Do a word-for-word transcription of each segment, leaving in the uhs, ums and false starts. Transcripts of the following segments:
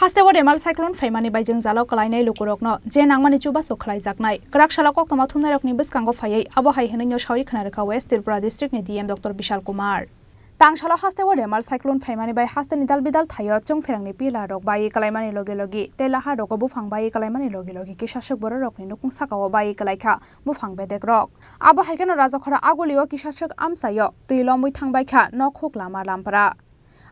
Haste o Remal cyclone phaimani bai jwngjalo kwlainai lukurokno je nangmani chubachu khwlaijaknai. Kwrak salo koktwma thumnairokni bwskango phaiwi abo hai hwnwi no sawi khna rwkha West Tripura district ni D M Doctor Bishal Kumar. Tangsalo haste o Remal cyclone phaimani bai hasteni dal bidal thaio chwngpherangni pillar rok bai kwlaimani logi logi tei lahar rogo buphang bai kwlaimani logi logi kisaswk bororokni nukung sakao bai kwlaikha buphang bedek rok. Abo hai kheno Rajakhora Agulio kisaswk amchaio twi lomwi thangbaikha nok huk lama lampra.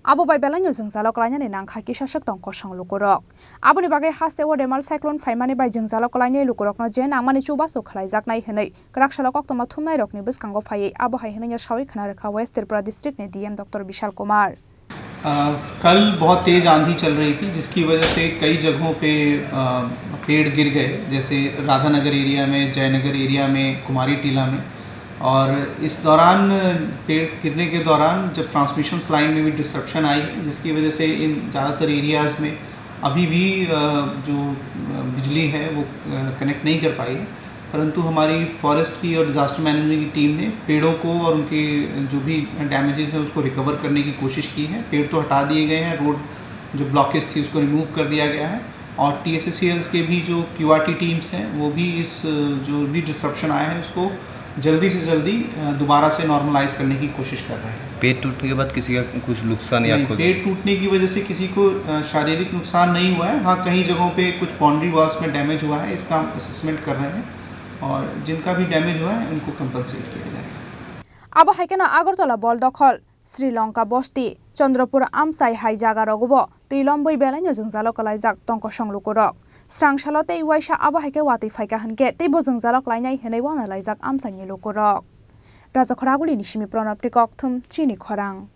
Abo bai belaino jwngjalo kwlainani nangkha kisaswk tongkosong lukurok. Aboni bagwi haste o Remal cyclone phaimani bai jwngjalo kwlainai lukurokno je nangmani chubachu khwlaijaknai hwnwi kwrak salo koktwma thumnairokni bwskango phaiwi abo hai hwnwi no sawi khna rwkha West Tripura district ni D M Doctor Bishal Kumar. अ, कल बहुत तेज आंधी चल रही थी, जिसकी वजह से कई जगहों पे अ, पेड़ गिर गए, जैसे राधानगर एरिया में, जयनगर एरिया में, कुमारी टीला में। और इस दौरान पेड़ गिरने के दौरान जब ट्रांसमिशन लाइन में भी डिस्ट्रप्शन आई है, जिसकी वजह से इन ज़्यादातर एरियाज़ में अभी भी अ, जो अ, बिजली है वो कनेक्ट नहीं कर पाई है, परंतु हमारी फॉरेस्ट की और डिज़ास्टर मैनेजमेंट की टीम ने पेड़ों को और उनके जो भी डैमेजेस हैं उसको रिकवर करने की कोशिश की है। पेड़ तो हटा दिए गए हैं, रोड जो ब्लॉकेज थी उसको रिमूव कर दिया गया है। और टीएसएससीएल्स के भी जो क्यूआरटी टीम्स हैं वो भी इस जो भी डिस्ट्रप्शन आया है उसको जल्दी से जल्दी अ, दोबारा से नॉर्मलाइज करने की कोशिश कर रहे हैं। पेड़ टूटने के बाद किसी का कुछ नुकसान या नहीं, खुद पेड़ टूटने की वजह से किसी को अ, शारीरिक नुकसान नहीं हुआ है। हाँ, कई जगहों पे कुछ बाउंड्री वॉल्स में डैमेज हुआ है, इसका हम असेसमेंट कर रहे हैं और जिनका भी डैमेज हुआ है उनको कंपनसेट किया जाएगा। Abo hai kheno Agartala Boldokhol, Sri Lanka Bosti, Chandrapur Amchai hai jaga rogobo twi lombwi belaino jwngjalo kwlaijak tongkosong lukurok. Srangsalo tei uaisa abo hai khe watwi phaikha hwnkhe teibo jwngjalo kwlainai hwnwi wanalaijak amchaini lukurok. Rajakhoragulini simi Pranab Tikokthum, Chini Khorang.